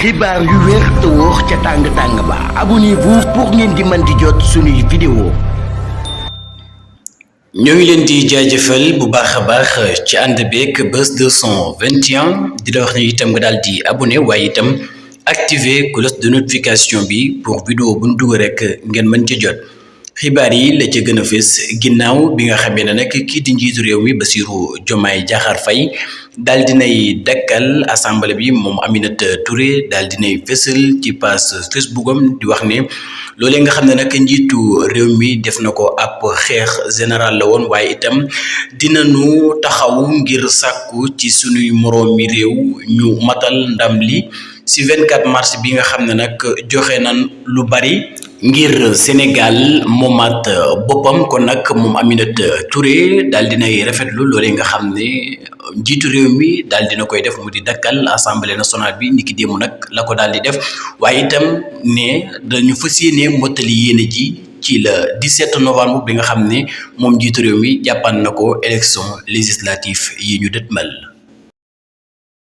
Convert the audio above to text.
xibaar yu wér te wóor ca tàng ba abonnez-vous pour ngeen di mën di jot suñuy vidéo. ñoo ngi leen di jaajëfal bu baax a baax ci ànd beeg Buzz 221 di la wax ne itam nga daal di abonné waaye itam activer cloche de notification bi pour vidéo bu ñu dugg rek ngeen mën ca jot. xibaar yi la ca gën a fës ginnaaw bi nga xamee ne nag kii di njiitu réew mi Bassirou Diomaye Diakhar Faye daal dinay dakkal assemblée bi moom Aminata Touré daal dinay fësal ci page Facebook am di wax ne loolee nga xam ne nag njiitu réew mi def na ko ab xeex général la woon waaye itam dinañu taxaw ngir sàkku ci sunuy moroomi réew ñu matal ndam li ci 24 mars bi nga xam ne nag joxe nan lu bari ngir Sénégal moomaat boppam kon nag moom Aminata Touré daal dinay rafetlu loolee nga xam ne njiitu réew mi daal dina koy def mu di dakkal assemblée nationale bi niki démb nag la ko daal di def waaye itam ne dañu fas yéene mottali yéene ji ci le 17 novembre bi nga xam ne moom njiitu réew mi jàppan na ko élection législative yi ñu dëtmal